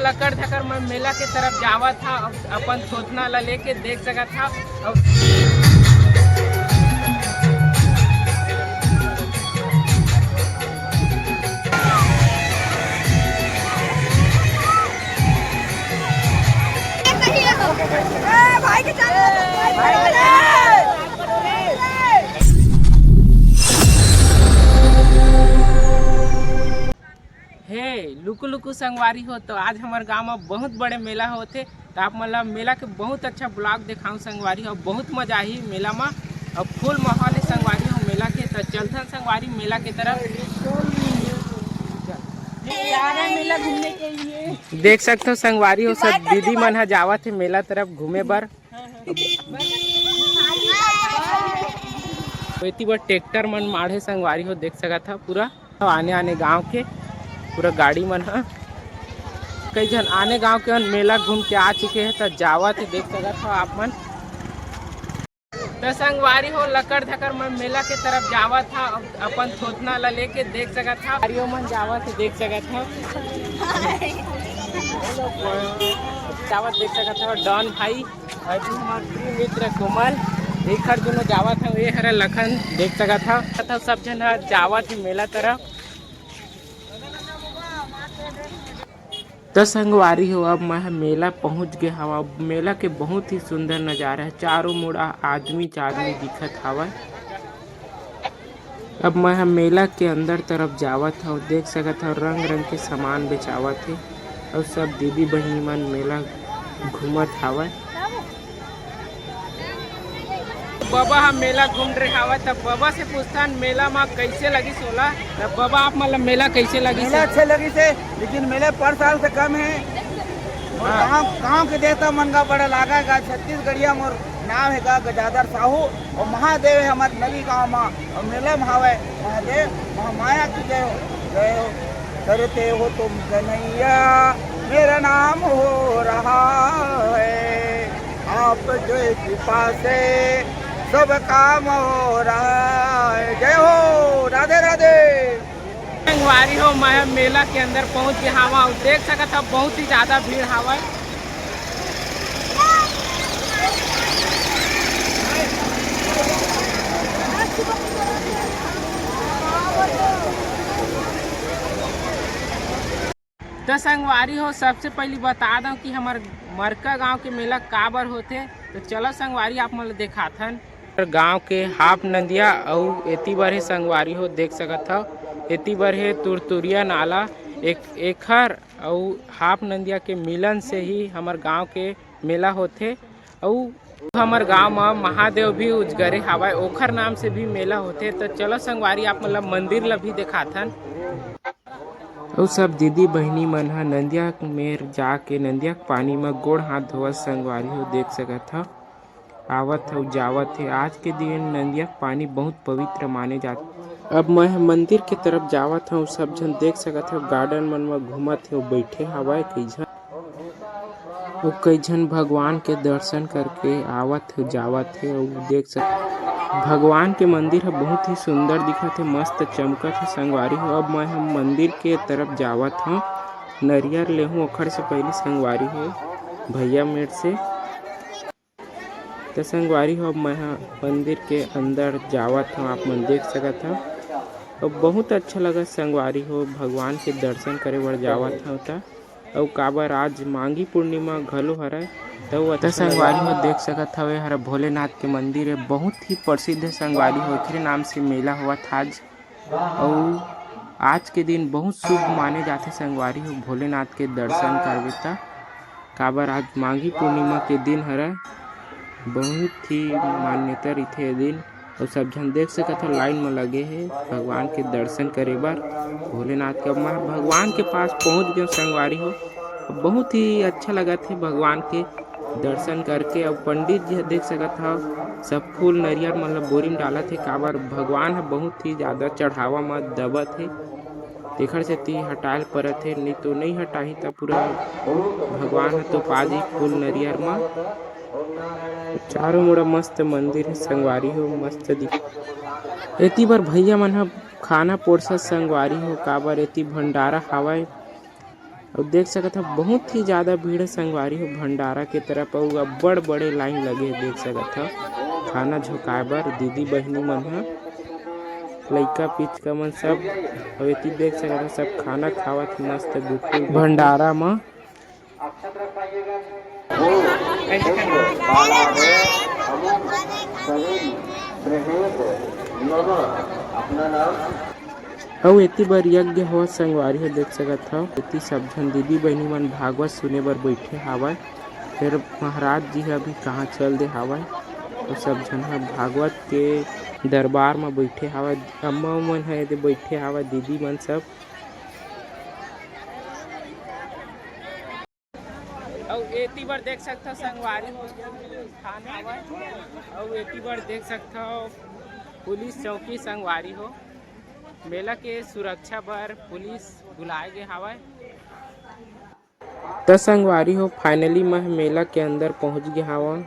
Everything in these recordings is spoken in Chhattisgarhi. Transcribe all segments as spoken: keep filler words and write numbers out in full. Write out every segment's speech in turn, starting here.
लकड़ धकर मैं मेला के तरफ जावत हा, अपन थोथना ला लेके देख सकत हा। अब हे लुकु लुकु संगवारी हो, तो आज हमर गांव में बहुत बड़े मेला होथे, तो आप मन ला मेला के बहुत अच्छा vlog देखाऊं संगवारी हो। बहुत मजा आही मेला में, अब full माहौल है संगवारी हो मेला के। तो चलथन संगवारी मेला के तरफ। मेला घूमने के लिए देख सकते हो संगवारी हो, सब दीदी मन ह जावत हे मेला तरफ घूमे बर। एती बर ट्रैक्टर मन माढ़े संगवारी हो, देख सकत ह पूरा आने आने गांव के पूरा गाड़ी मन ह। कई झन आने गांव के मन मेला घूम के आ चुके हैं, त जावत हे, देख सकत हो आप मन। त संगवारी हो, लकड़ धकर मैं मेला के तरफ जावत हा, अपन थोथना ला लेके देख सकत हा। संगवारी हो मन जावत हे, देख सकत हा। जावत देख सकत हा, डॉन भाई। अउ तू हमार प्रिय मित्र कोमल, एखर दुनो जावत हव, ए हरा लखन, देख सकत हव। सब झन ह जावत हे मेला तरफ। त संगवारी हो, अब मैं ह मेला पहुंच गे हवं। मेला के बहुत ही सुंदर नजारा है, चारों मुड़ा आदमी च आदमी दिखत हवय। अब मैं ह मेला के अंदर तरफ जावत हव। देख सकत हव, रंग रंग के सामान बेचावत हे अउ सब दीदी बहिनी मन मेला घूमत हावय। बबा ह मेला घूम रहे हावय, त बबा से पूछथन मेला म कइसे लगिस ओला। त बबा, आप मन ल मेला कइसे लगिस? मेला अच्छा लगिस हे, लेकिन मेला पर साल से कम हे। अउ हाँ। गाँव, गाँव के देवता मन का बड़ा लागा गा, छत्तीसगढ़िया मोर नाम हे गा गजाधर साहू। अउ महादेव हे हमर नवी गाँव म, अउ मेला म हावय महादेव महामाया की जय हो, जय हो। करते हो तुम कन्हैया, मेरा नाम हो रहा है, आपके कृपा से सब काम हो रहा है। जय हो, राधे राधे। संगवारी हो, मैं मेला के अंदर पहुंच गे हावं अउ देख सकत हव, बहुत ही ज्यादा भीड़ हावय। त संगवारी हो, सबसे पहली बता दव कि हमर मरका गांव के मेला काबर होथे। त चलो संगवारी, आप मन ल देखाथन। गांव के हाफ नंदिया अउ एती बर हे संगवारी हो, देख सकत हव, एती बर हे तुरतुरिया नाला। एक एखर अउ हाफ नंदिया के मिलन से ही हमर गांव के मेला होथे। अउ हमर गांव म महादेव भी उजगरे हावय, ओखर नाम से भी मेला होथे। त चलो संगवारी, आप मन ल मंदिर ल भी देखाथन। अउ सब दीदी बहिनी मन ह नंदिया मेर जाके नंदिया के पानी म गोड़ हाथ धोवत संगवारी हो, देख सकत हव। आवत हे अउ जावत हे। आज के दिन नंदिया के पानी बहुत पवित्र माने जाथे। अब मैं ह मंदिर के तरफ जावत हव। सब झन देख सकत हव, गार्डन मन म घूमत हे अउ बइठे हवय कई झन। अउ कई झन भगवान के दर्शन करके आवत हे, जावत हे। अउ देख सक-, भगवान के मंदिर ह बहुत ही सुंदर दिखत हे, मस्त चमकत हे संगवारी हो। अब मैं ह मंदिर के तरफ जावत हव, नरियर लेहूं ओखर से पहले संगवारी हो, भैया मेर से। त संगवारी हो, अब मैं ह मंदिर के अंदर जावत हव, आप मन देख सकत हव। अउ बहुत अच्छा लगत संगवारी हो, भगवान के दर्शन करे बर जावत हव त। अउ काबर आज मांगी पूर्णिमा घलो हरय, त वो त अच्छा संगवारी लगत हो, देख सकत हव, ए हर भोलेनाथ के मंदिर हे, बहुत ही प्रसिद्ध हे संगवारी हो, एकरे नाम से मेला होवत आज। अउ आज के दिन बहुत शुभ माने जाथे संगवारी हो, भोलेनाथ के दर्शन करबे त, काबर आज माघी पूर्णिमा के दिन हरय, बहुत ही मान्यता रहिथे ये दिन। अउ सब झन देख सकत हो, लाइन म लगे हे भगवान के दर्शन करे बर। भोलेनाथ के, मैं भगवान के पास पहुंच गेंव संगवारी हो, बहुत ही अच्छा लगत हे भगवान के दर्शन करके। अउ पंडित जी ह देख सकत हव, सब फूल नरियर मन ल बोरी म डालत हे, काबर भगवान ह बहुत ही ज्यादा चढ़ावा म दबत हे, तेखर सेती हटाए ल परत हे, नइ तो नइ हटाही त पूरा भगवान ह तो पा जी फूल नरियर म। चारों मुड़ा मस्त मंदिर हे संगवारी हो, मस्त दिख। एती बर भैया मन ह खाना पोरसत संगवारी हो, काबर एती भंडारा हावय। अउ देख सकत ह, बहुत ही ज्यादा भीड़ हे संगवारी हो भंडारा के तरफ, अउ अब्बड़ बड़े लाइन लगे हे। देख सकत ह, खाना झोंकाए बर दीदी बहिनी मन ह लइका पिचका मन सब। अउ एती देख सकत ह, सब खाना खावत हे मस्त गुट्टू भंडारा म। अउ एती बर यज्ञ होवत संगवारी हो देख सकत हव। एती सब झन दीदी बहिनी मन भागवत सुने बर बइठे हावय। फेर महाराज जी ह अभी कहाँ चल दे हावय, अउ सब झन ह भागवत के दरबार म बइठे हावय। अम्मा मन ह एदे बइठे हावय, दीदी मन सब। अउ एती बर देख सकथव संगवारी हो, स्थान हावय। अउ एती बर देख सकथव पुलिस चौकी संगवारी हो, मेला के सुरक्षा बर पुलिस बुलाए गे हावय। त संगवारी हो, finally मैं मेला के अंदर पहुंच गे हावं।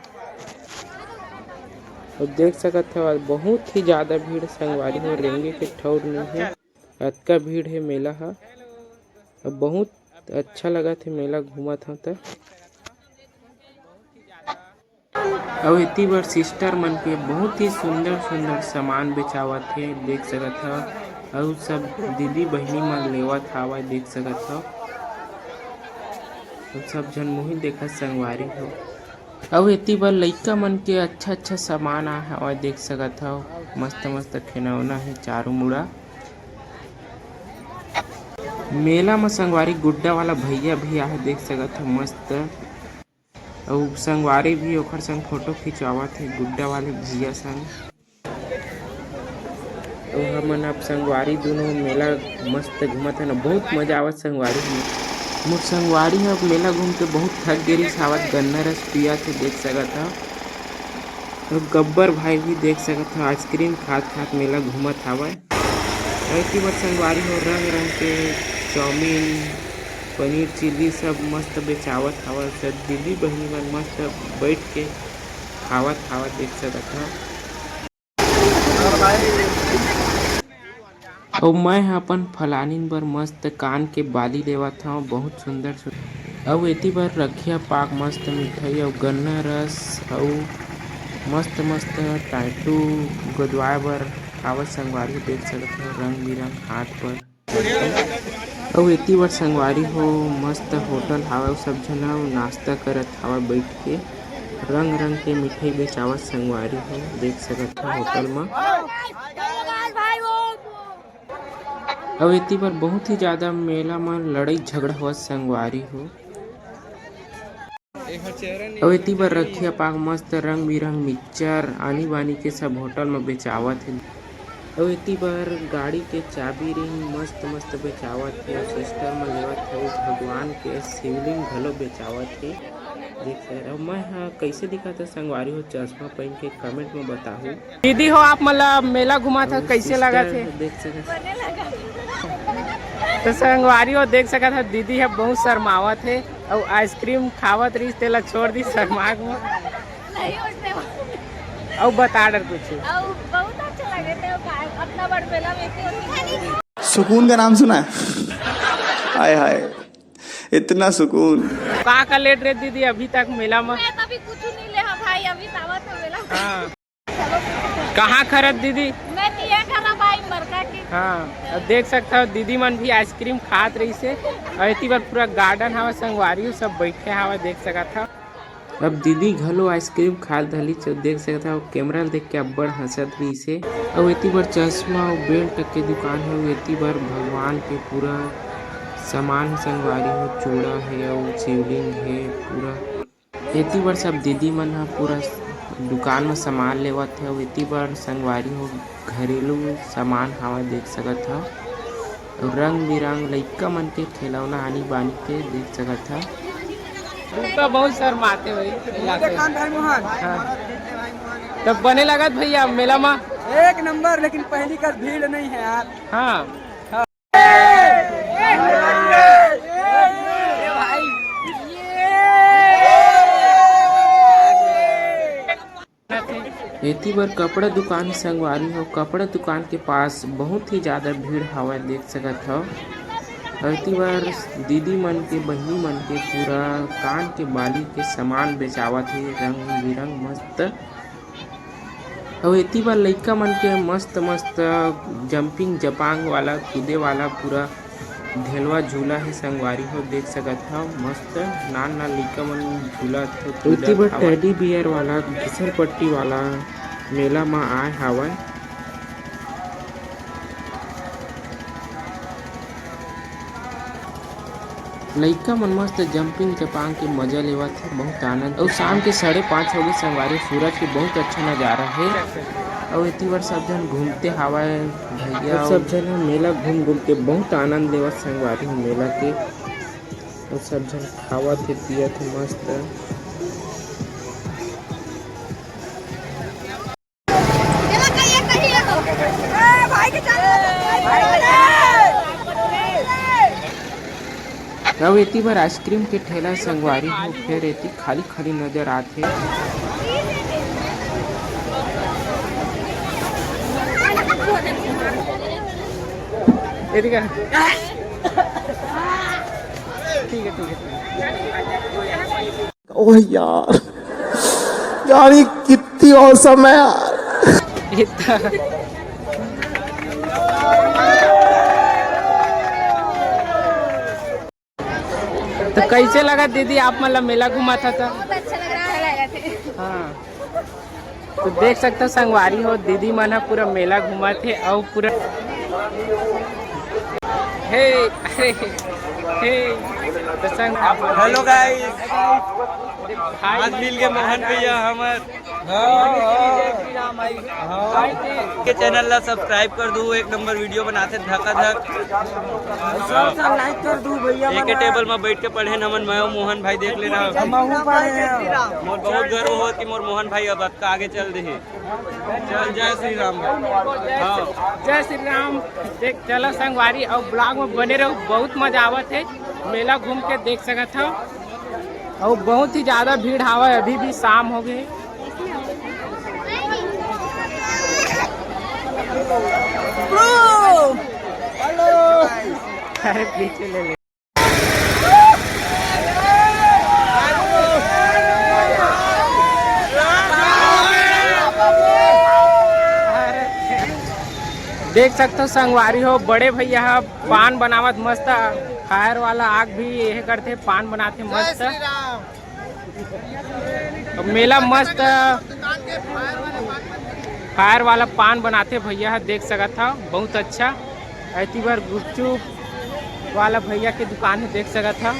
अउ देख सकत हव, आज बहुत ही ज्यादा भीड़ संगवारी हो, रेंगे के ठौर नइ हे, अतका भीड़ हे मेला ह। अउ बहुत अच्छा लगत हे मेला घूमत हव त। अउ एती बर सिस्टर मन के बहुत ही सुंदर सुंदर सामान बेचावत हे, देख सकत हव। अउ सब दीदी बहिनी मन लेवत हावय, देख सकत हव। अउ सब झन मुही देखत संगवारी हो। अउ एती बर लइका मन के अच्छा अच्छा सामान आए हावय, देख सकत हव। मस्त मस्त खिलौना हे चारों मुड़ा। मेला म संगवारी गुड्डा वाला भैया भी आहे, देख सकत हव मस्त। अउ संगवारी भी ओखर संग फोटो खिंचवावत हे, गुड्डा वाले भैया संग। अउ हमन अब संगवारी दुनों मेला मस्त घूमत हन, बहुत मजा आवत संगवारी में। मोर संगवारी ह मेला घूम के बहुत थक गे रिहिस हावत, गन्ना रस पियत हे, देख सकत हव। अउ गब्बर भाई भी देख सकत हव, आइसक्रीम खात खात मेला घूमत हावय। अउ एती बर संगवारी हो रंग रंग के चाउमीन, पनीर चिल्ली सब मस्त बेचावत हावय। सब दीदी बहिनी मन मस्त बइठ के खावत हावय, देख सकत हव। अउ मैं ह अपन फलानिन बर मस्त कान के बाली लेवत हव, बहुत सुंदर सुंदर। अउ एती बर रखिया पाक, मस्त मिठाई अउ गन्ना रस अउ मस्त मस्त टाटू गोदवाए बर हावय संगवारी, देख सकत हव रंग बिरंग हाथ बर। अउ एती बर संगवारी हो मस्त होटल हावय, सब झन नाश्ता करत हावय बइठ के, रंग रंग के मिठाई बेचावत संगवारी हो, देख सकत हव होटल म। अउ एती बर बहुत ही ज्यादा मेला म लड़ई झगड़ा होवत संगवारी हो। अउ एती बर रखिया पाक मस्त रंग बिरंग मिक्सचर आनी बानी के सब होटल म बेचावत हे। अउ एती बर गाड़ी के चाबी रिंग मस्त मस्त बेचावत हे, सिस्टर म लेवत हे, भगवान के शिवलिंग घलो बेचावत हे। देख सकत हव, मैं ह कइसे दिखत हे संगवारी हो, चश्मा पहिन के comment म बताहू। दीदी हो, आप मन ला मेला घुमात हव, अउ कइसे सिस्टर लगत हे? देख सकत हव। तो संगवारी हो, देख सकत हव, दीदी ह बहुत शर्मावत हे, अउ आइसक्रीम खावत रहिस, तेला छोड़ दी शर्मा के। नहीं, उसने अउ बता डर कुछ। अउ बहुत अच्छा लगे थे, अपना बड़ मेला में इतनी सुकून का नाम सुना है? हाय हाय, इतना सुकून। का का लेत रहे दीदी अभी तक मेला में? मैं तो अभी कुछ नहीं ले, हाँ भाई, अभी तावत हो मेला। हाँ। कहाँ खरत दीदी? मैं तो ये खरा भाई, मरका के। हाँ, अब देख सकत हव दीदी मन भी आइसक्रीम खात रहिस हे, अउ एती बर पूरा गार्डन हावय, संगवारी हो सब बइठे हावय, देख सकत हव। अब दीदी घलो आइसक्रीम खात धलिस, अउ देख सकत हव, कैमरा ल देख के अब्बड़ हंसत रहिस हे। अउ एती बर चश्मा अउ बेल्ट के दुकान हे, अउ एती बर भगवान के पूरा सामान हे संगवारी हो, चूड़ा हे अउ शिवलिंग हे पूरा। एती बर सब दीदी मन ह पूरा दुकान म सामान लेवत हे, अउ एती बर संगवारी हो घरेलू सामान हावय, देख सकत हव। रंग बिरंग लइका मन के खिलौना आनी बानी के देख सकत हव। तू तो बहुत शर्माते भाई। मुंह देखान भाई मोहन। हाँ। तब बने लगत भैया मेला मा? एक नंबर, लेकिन पहली कस भीड़ नहीं है यार। हाँ। एती बर कपड़ा दुकान हे संगवारी हो, कपड़ा दुकान के पास बहुत ही ज्यादा भीड़ हवय, देख सकत हव। अउ एती बर दीदी मन के, बहिनी मन के पूरा कान के बाली के सामान बेचावत हे, रंग बिरंग मस्त। अउ एती बर लइका मन के मस्त मस्त जंपिंग जपांग वाला, कूदे वाला पूरा ढेलवा झूला हे संगवारी हो, देख सकत हव। मस्त नान नान लइका मन झूलत हे, एती बर टैडी बियर वाला, घिसल पट्टी वाला मेला म आए हावय। लइका मन मस्त जंपिंग जपांग के मजा लेवत हे, बहुत आनंद। अउ शाम के साढ़े पाँच हो गए संगवारी, सूरज के बहुत अच्छा नजारा हे। अउ एती बर सब झन घूमते हावय भैया, अउ सब झन ह मेला घूम घूम के बहुत आनंद लेवत संगवारी हो मेला के। अउ सब झन खावत हे, पियत हे मस्त। अउ एती बर आइसक्रीम के ठेला संगवारी हो, फेर एती खाली खाली नजर आत हे। एती का? ठीक है, ठीक है, ठीक है। ओह यार, यार, ये कितनी औसम है यार। इतना। तो कैसे लगा दीदी, आप मतलब मेला घूमा था तो? बहुत अच्छा लग रहा है। हाँ, तो देख सकते हो संगवारी हो, दीदी मन ह पूरा मेला घूमत हे अउ पूरा हे, अरे, हे, तो संग हेलो गाइस, आज मिल के मोहन भैया हमर के चैनल ला सब्सक्राइब कर दू, एक नंबर वीडियो बनाथे धका धक। लाइक कर दू भैया। एक टेबल में बैठ के पढ़े हमन, मैं मोहन भाई देख लेना। मोर बहुत गर्व हो कि मोर मोहन भाई अब आगे चल दे। चल, जय श्री राम। हाँ। जय श्री राम। देख, चलो संगवारी, अउ ब्लॉग में बने रहो, बहुत मजा आवत हे। मेला घूम के देख सकत हो, अउ बहुत ही ज्यादा भीड़ हावय, अभी भी शाम हो गए। अरे पीछे ले ले। देख सकते हो संगवारी हो, बड़े भैया ह पान बनावत मस्त, फायर वाला आग भी यह करते, पान बनाते मस्त। मेला मस्त फायर वाला पान बनाते भैया ह, देख सकत हव, बहुत अच्छा। एती बर गुपचुप वाला भैया के दुकान हे, देख सकत हव।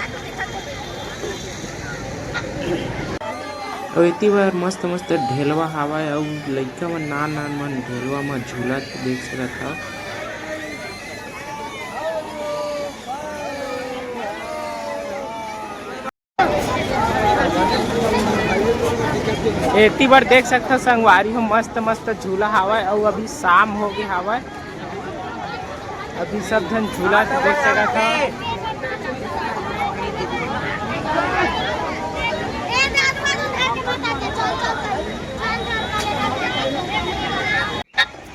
अउ एती बर मस्त मस्त ढेलवा हावय, अउ लइका मन नान नान मन ढेलवा म झूलत हे, देख सकत हव। एती बर देख सकथव संगवारी हो, मस्त मस्त झूला हावय अउ अभी शाम हो गे हावय। अभी सब झन झूला देख सकत हव।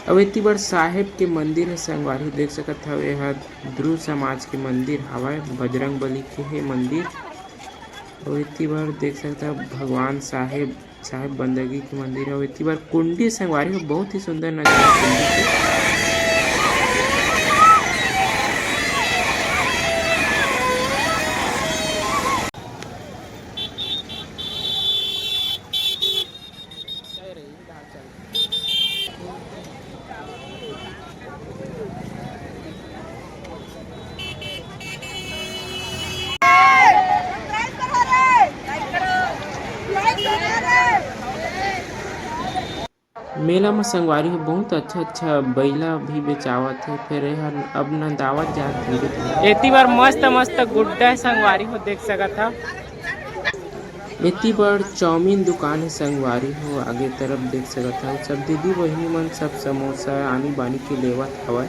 अउ एती बर साहेब के मंदिर हे संगवारी, देख सकत हव, एहा ध्रुव समाज के मंदिर हावय, बजरंग बली के हे मंदिर। अउ एती बर देख सकत हव भगवान साहेब, साहेब बंदगी के मंदिर हे। अउ एती बर कुंडी संगवारी हो, बहुत ही सुंदर नजारा कुंडी के। मेला म संगवारी हो, बहुत अच्छा-अच्छा बइला भी बेचावत हे। फेर एहर अब नंदावत जात धीरे-धीरे। एती बर मस्त-मस्त गुड्डा हे संगवारी हो, देख सकत हव। एती बर चाउमीन दुकान हे संगवारी हो, आगे तरफ देख सकत हव। सब दीदी बहिनी मन सब समोसा आनी बानी के लेवत हवय।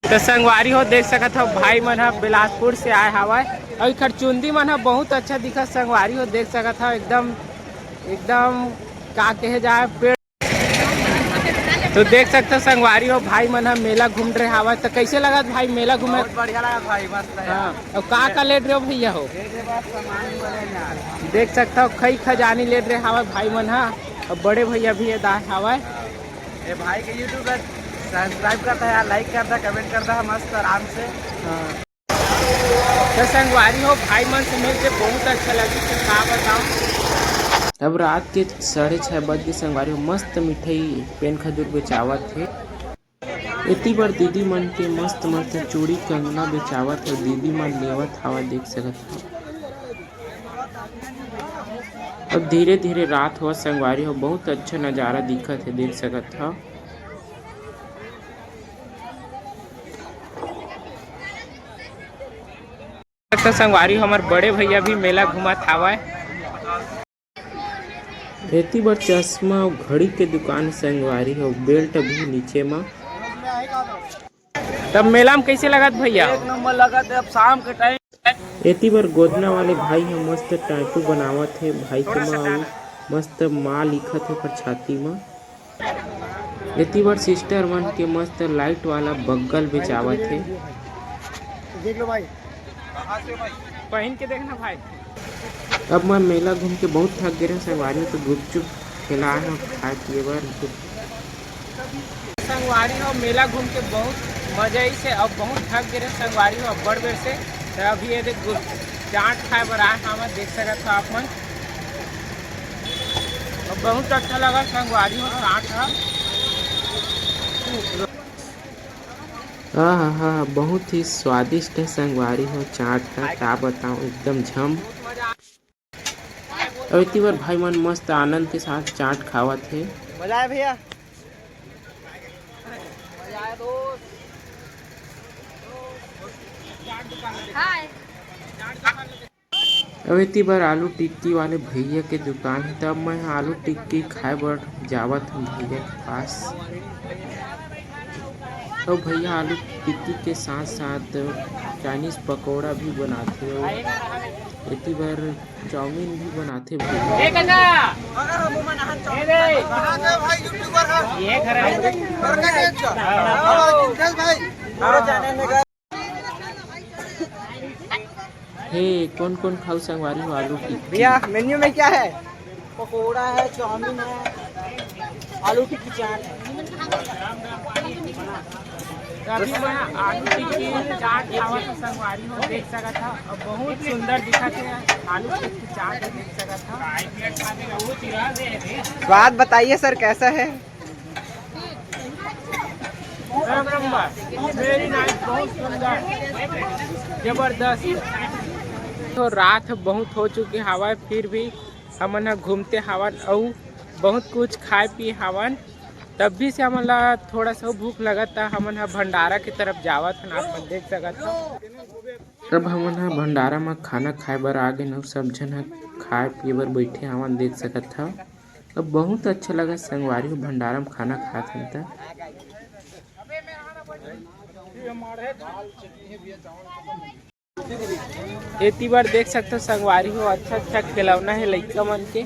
तो संगवारी हो, देख सकत हव, भाई मन ह बिलासपुर से आए हावय अउ इखर चुंदी मन ह बहुत अच्छा दिखत। संगवारी हो, देख सकत हव, एकदम, एकदम का कहे जाए, पेड़। तो देख सकथो संगवारी हो, भाई मन ह मेला घूम रहे हावय। तो कैसे लगत भाई मेला घूमे? बहुत बढ़िया लगत भाई, मस्त है। हाँ, अउ का का लेत रहे हो भैया हो? ये, ये बस सामान ही बोले यार। देख सकथो कई खजानी लेत रहे हावय भाई मन ह। अउ बड़े भैया भी ये दाय हावय। ये भाई के YouTube पे subscribe करता है यार, like करता, comment करता है मस्त आराम से। हाँ। तो संगवारी हो, भाई मन से मिलके बहुत अच्छा लगी, तो का बताऊं। अब रात के साढ़े छः बज के संगवारी हो, मस्त मिठाई पेन खजूर बेचावत हे। एती बर दीदी मन के मस्त मस्त चूड़ी कंगना बेचावत हे, दीदी मन लेवत हवा, देख सकत हो। अब धीरे धीरे रात हो संगवारी हो, बहुत अच्छा नजारा दिखत हे, देख सकत हो। तो संगवारी हो, हमर बड़े भैया भी मेला घूमत हावय। एती बर चश्मा अउ घड़ी के दुकान संगवारी हो, बेल्ट भी नीचे मा। तब मेला में कैसे लगत भैया? एक नंबर लगत है, अब शाम के टाइम। एती बर गोदना वाले भाई ह मस्त टैटू बनावत हे, भाई के माँ अउ मस्त माँ लिखत हे पर छाती मा। एती बर सिस्टर मन के मस्त लाइट वाला बग्गल बेचावत हे। देख लो भाई। पहन के देखना भाई। अब मैं मेला घूम के बहुत थक गे रहें संगवारी हो, तो गुपचुप खिलाए हे खाए पिए बर। संगवारी हो, मेला घूम के बहुत मजा आई से, अब बहुत थक गे रहें संगवारी हो अब्बड़ बेर से। तो अभी ये देख गुप-, चाट खाए बर आए हवं, देख सकत हो आप मन। अब बहुत अच्छा लगा संगवारी हो चाट ह। आहा हा, बहुत ही स्वादिष्ट है संगवारी हो चाट ह, का बताऊं, एकदम झम। अउ एती बर भाई मन मस्त आनंद के साथ चाट खावत हे। मजा आए भैया। हाय। अउ एती बर आलू टिक्की वाले भैया के दुकान हे, तब मैं आलू टिक्की खाए बर जावत हूँ भैया के पास। अउ भैया आलू टिक्की के साथ साथ चाइनीज पकौड़ा भी बनाथे, अउ एती बर चाउमीन भी बनाथे भैया। ए काका, ए रे, ये घर है। हे, कौन कौन खाऊ संगवारी हो आलू टिक्की? भैया, मेन्यू में क्या है? पकोड़ा है, चाउमीन है, आलू टिक्की चाट है। तो अभी मैं आलू टिक्की चाट खावत हूँ संगवारी हो, देख सकत हो, और बहुत सुंदर दिखत हे आलू टिक्की चाट, देख सकत हो। स्वाद बताइए सर, कैसा है? एक नंबर, very nice, बहुत सुंदर, जबरदस्त। तो रात बहुत हो चुके हवय, फिर भी हमन ह घूमते हवन अउ बहुत कुछ खाए पिए हवन। तब भी से हमन ला थोड़ा सा भूख लगत, त हमन ह भंडारा के तरफ जावत हन, आप मन देख सकत हो। तब हमन ह भंडारा म खाना खाए बर आ गेन अउ सब झन ह खाए पिए बर बैठे हवन, देख सकत हव। अब बहुत अच्छा लगा संगवारी हो भंडारा म खाना खात हन त। एती बर देख सकथो संगवारी हो, अच्छा अच्छा खिलौना हे लइका मन के।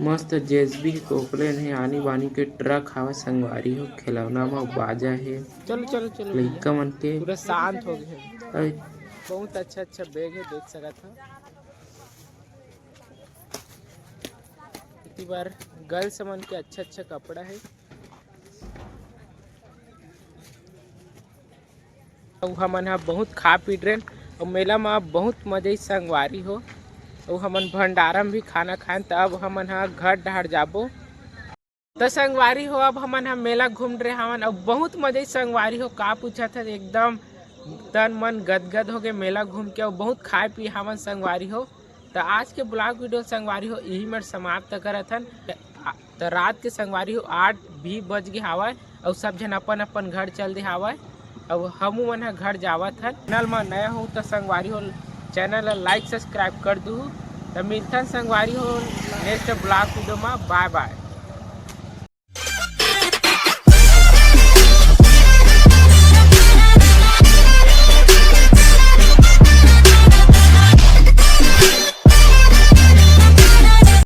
मस्त जेसीबी हे, कोकलेन हे, आनी बानी के ट्रक हावय संगवारी हो, खिलौना म बाजा हे। चलो चलो चलो भैया। लइका मन के। पूरा शांत हो गए। अरे। बहुत अच्छा अच्छा बैग हे, देख सकत हो। एती बर गर्ल्स मन के अच्छा अच्छा कपड़ा हे। अउ हमन ह बहुत खा पी डरेन, अउ मेला म बहुत मजा ही संगवारी हो। अउ हमन भंडारा म भी खाना खाएन, त अब हमन ह घर डहार जाबो। त संगवारी हो, अब हमन ह मेला घूम डरे हावन, अउ बहुत मजा ही संगवारी हो, का पूछत हस, एकदम तन मन गदगद हो गए मेला घूम के, अउ बहुत खाए पिए हावन संगवारी हो। त आज के ब्लॉग वीडियो संगवारी हो, यही मेर समाप्त करत हन। त रात के संगवारी हो आठ भी बज गे हावय, अउ सब झन अपन अपन घर चल दे हावय। अब हमू मन ह घर जावत हन। चैनल म नया हो त संगवारी हो, चैनल ल लाइक सब्सक्राइब कर दूहू। त मिलथन संगवारी हो नेक्स्ट ब्लॉग वीडियो म। बाय बाय।